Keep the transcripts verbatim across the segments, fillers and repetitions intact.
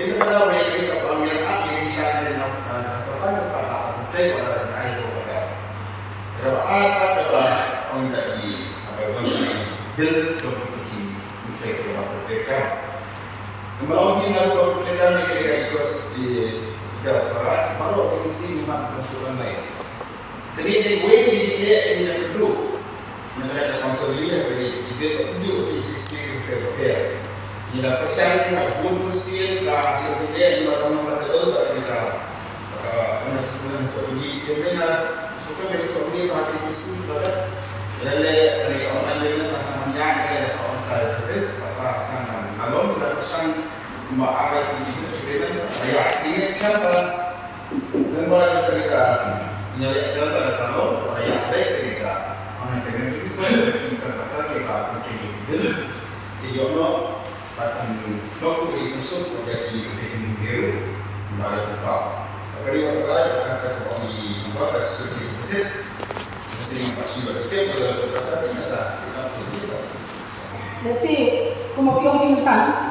Ynda ka daw ba ïa ka ba ïa ka ïa ka sha ka na ka sorkar ka ba ka trei ba ka ai ko ka. Ka ba ai ka ba ong da i ba ong da i bil ko ki ki trei ko ba ka trei ka. Ka ba ong ni na ko trei ka ni ka ïa ko si ka sara ba ro ki si ni ma ko su online. Kane ka wei ka jingeh kane ka kdu. Na ka council area kane ka jingeh ka kdu ka jingeh ka kdu. Ngi la pyrshang na bun sien ka sien jingeh ngi la tang na ka dol ka kane ka, ka kane sien ka kdu. Kane na suka kane ka kdu ka kane ka sien ka kdu. Lele kane ka online kane ka sa manya kane ka online services ka pa sa na lom la pyrshang kumba ara ka jingeh ka kdu. Ya, ini sekarang Lem bad ka tari ka, nga leh ka tari ka long, ba ïa leh tari ka. Ama ka ngan tu ko ki ka ka ka ki ba ki ki ki bil. Ki yo no, ba kan no ku ri ku suk ko ya ki ki ki ni ru. Ba ya ku ka. Ka ri wa ka ka ka ko ni ba ka su ki ku sit. Ka sing ba shi ba ki ke ko ya ku ka ka ki sa ki ka ki. Lesi, kuma pyong ni kan.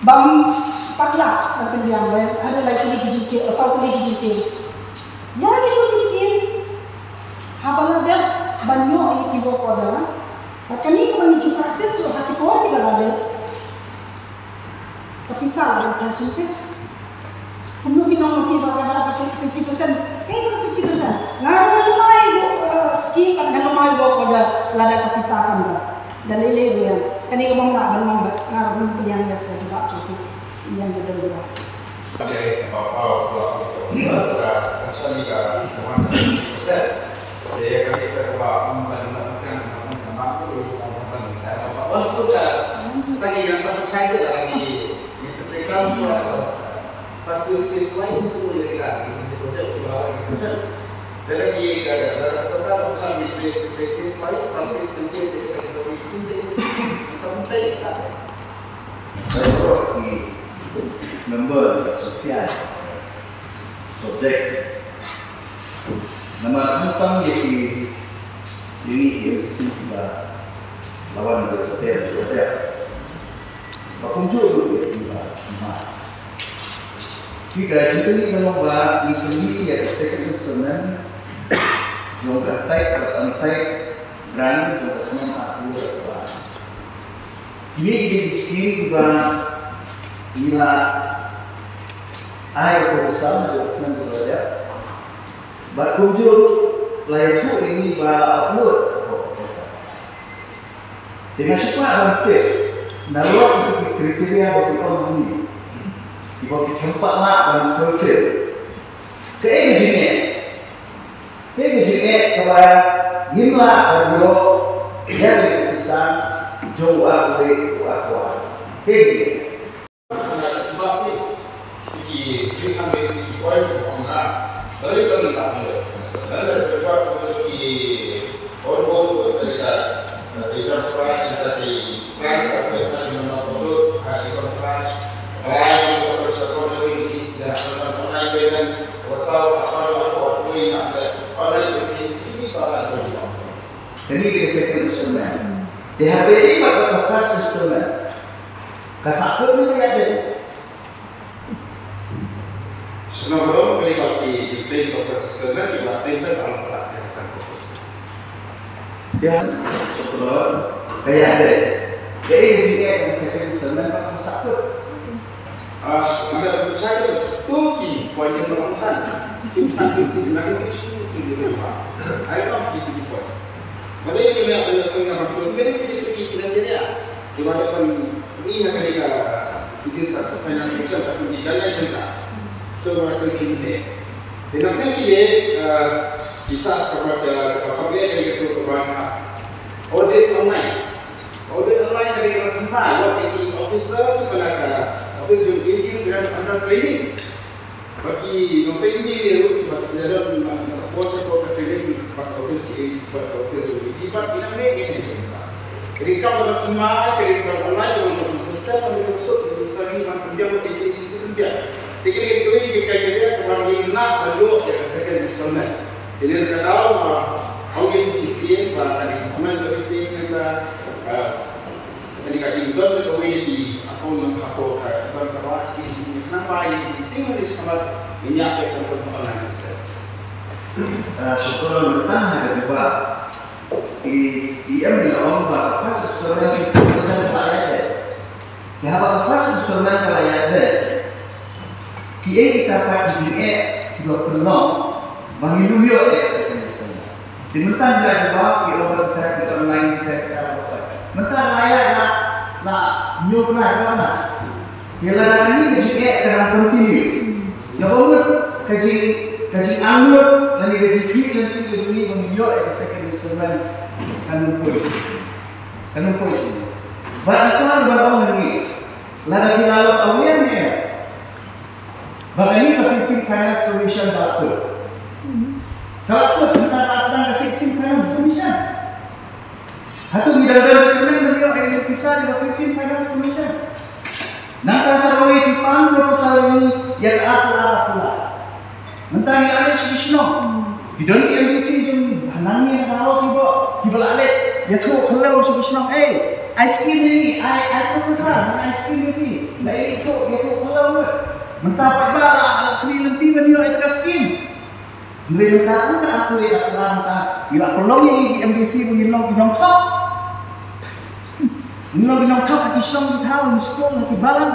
Bam pat lah ban pynbiang, ban ada lai tylli ki jingkiew, saw tylli ki jingkiew. Ïa kito ki sien haba la dep ban ïoh ïa ki work order. Bad kane ka ban ju practice ruh ha ki por kiba la dep. Pisa la sa chin pit. Kumno ki nong ki ba ka da ka fifty percent. Same ka fifty percent. Nga ruh nga mai wo, eh, scheme kat nga mai wo ko da lada ka pisa kan da. Da lele dia. Kani ka bang nak ban mang ba nga ruh pediang dia ko ba ko ki. Yang da da. Okay, apa apa pula kita. Kita sasali ka fifty percent. Saya kami kita ba umpan nak kan nak kan nak tu umpan nak. Walaupun ka tadi yang tak percaya lagi. First phase wise itu boleh dikatakan itu project kiba exception. Tetapi jika ada serta macam itu phase wise, first phase, second phase itu sampai sampai. Saya di member Sofia subject nama tentang ini ini yang sini kita lawan berdebat. Ba kumjuh ruh ïa ki ba, ki ba. Ki ba jingkylli ka long ba ngi kylli ïa ka second installment jong ka type, ka type grant jong ka snem arphew arphew ar. Kine ki dei ki skim kiba ngi la ai ka proposal jong ka snem kaba la dep. Bad kumjuh ruh la ïathuh ïa ngi ba la upload. Te nga shu kwah ban tip, nalor kito ki kriteria ba ki ong hangne, kiba ki khlem pat lah ban fulfill, kaei ka jingeh? Kaei ka jingeh kaba ngim lah ban ïoh ïa ka pisa jong u ar u wei u ar u ar? Kaei ka jingeh? Kane ka second installment. Te haba ïadei bad ka first installment, ka sahkut ne ka ïadei? Sngewbha ong ba ki, ki claim ka first installment, ki ba claim ba la pynlait ïa ka second installment. Ïa, sngewbha ong ka ïadei. Kaei ka jingeh ka second installment bad ka sahkut? Ah, nga da pynshai ïa ki to ki point ba ong kan. Ki sahkut ki na ki chu chu ki ba. Ai ba ki ki point. Ba dei ki ïa ka sahkut ki ki ki ki ki ki ba da pyn Ni ha kane ka, kin sa ka finance commission ka pynbna ka election ka. To ba ka kin ne. Te na pneh ki de, eh, ki sas ka ba ka, ka ba ka be ka to ka ba ka audit online. Audit online ka de ka thma, wa ki officer ki ba na ka office jong A G ki under training. Ba ki nongtrei engineer ruh kiba ki la don, ah, na ka por sha por ka training bad ka office ki, bad ka office jong ki, bad ki nang mih ïa ka ri ka ba thymmai ka ri ka online ka ba system ka ba suk sa ri ban pynbiang ba ki system pynbiang. Te ki ri ka ri ka ka ri ka ba ki na ba ïoh ïa ka second installment. Te ri ka daw ba hau ïa C C C ba ka ri ka online ka ri ka, ah, Kane ka dei don kawei na ki account hapoh ka Bank Sarawak, ki, ki, ki, khnang ba ïa ki sing mane shakhmat ngin ïa peit kum ka online system. Ah, shukran, mynta ha ka jubab i, i em ïa ong ba ka first installment ka la ïaid. Ïa ba ka first installment ka la ïaid. Kiei kita pat ki jingeh kiba pynlong ba ngi ym ïoh ïa ka second installment. Te mynta ngi la jubab ki ong ba kita ki online kita kita ba pat. Mynta la ïa la, la ñiewkynmaw na. Ïa la ka ngi ka jingeh ka dang continue. Ïa ba mut ka jing, ka jingangnud lane ka jingkhih lynti ka jong ngi ba ngi ïoh ïa ka second installment. Kan ym poi. Kan ym poi. Ba ka kwah ba ong ngi. Lada ki la lot aware ne. Ba kane ka fifteenth Finance Commission ka la kut. Ka la kut, mynta ka la sdang ka sixteenth Finance Commission. Hato ngi dang don ka kyrmen ban ïoh ïa ka pisa na ka fifteenth Finance Commission? Nangta sa kawei ki pan ba pisa ïa ka ar phew ar phew ar. Mynta ngi la leit sha ki shnong. Ki don ki M D C jong ngi, hangne na ka Laos kiba, kiba la leit ïathuh khyndew sha ki shnong. Ei, ai skim ïa ngi, ai, ai proposal, ai skim ïa ngi. La ïathuh, ïathuh khyndew. Mynta pat ba la, la khmih lynti ban ïoh ïa ka skim. Hynrei mynta ka, ka atu ïa ka mynta ngi la pynlong ïa ngi ki M D C ba ngin long ki nongthok. Ngin long ki nongthok ha ki shnong ki thaw, ha ki skul, ha ki balang.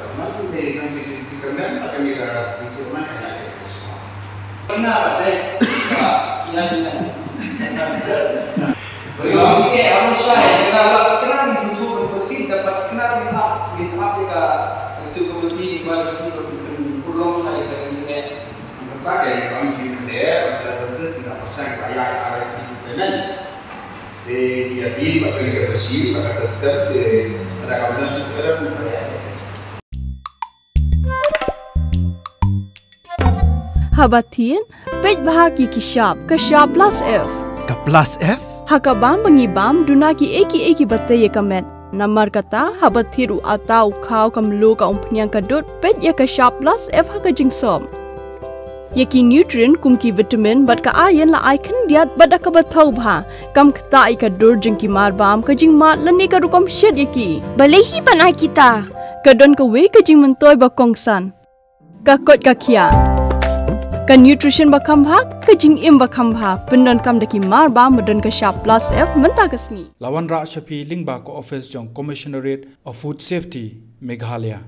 ka man te ngan ji ji ka man ka ni ka ji su man ka ni ka. Kena ba dai. Ina ina. Beriong sikit, aku shai. Kena lah kena ni tu tu bersih dapat kena minta minta kita itu komiti ni baru tu belum shai dari sini. Pakai kami di mana ada proses nak pasang bayar ala itu payment. Te dia di baka ni ka machine baka system te ada ka bulan suka ada pun bayar. Haba thied, peit bha ki ki shap, ka shap plus F. Ka plus F? Ha ka bam ba ngi bam duna ki ei ki ei ki ba tei ïa ka met. Namar kata haba thied u ata u khaw ka mluh ka umphniang ka dud, peit ïa ka shap plus F ha ka jingsop. Ïa ki nutrient kum ki vitamin bad ka iron la ai khyndiat bad da kaba thaw bha. Kam ktah ïa ka dur jong ki mar bam, ka jingmad lane ka rukom shet ïa ki. Balei hi ban ai kita? Ka don kawei ka jingmyntoi ba kongsan. Ka koit ka khiah. Ka nutrition ba kham bha, ka jingim ba kham bha. Pyndonkam da ki mar bam ba don ka shap plus F mynta ka sngi. La wanrah sha phi lyngba ka office jong Commissionerate of Food Safety, Meghalaya.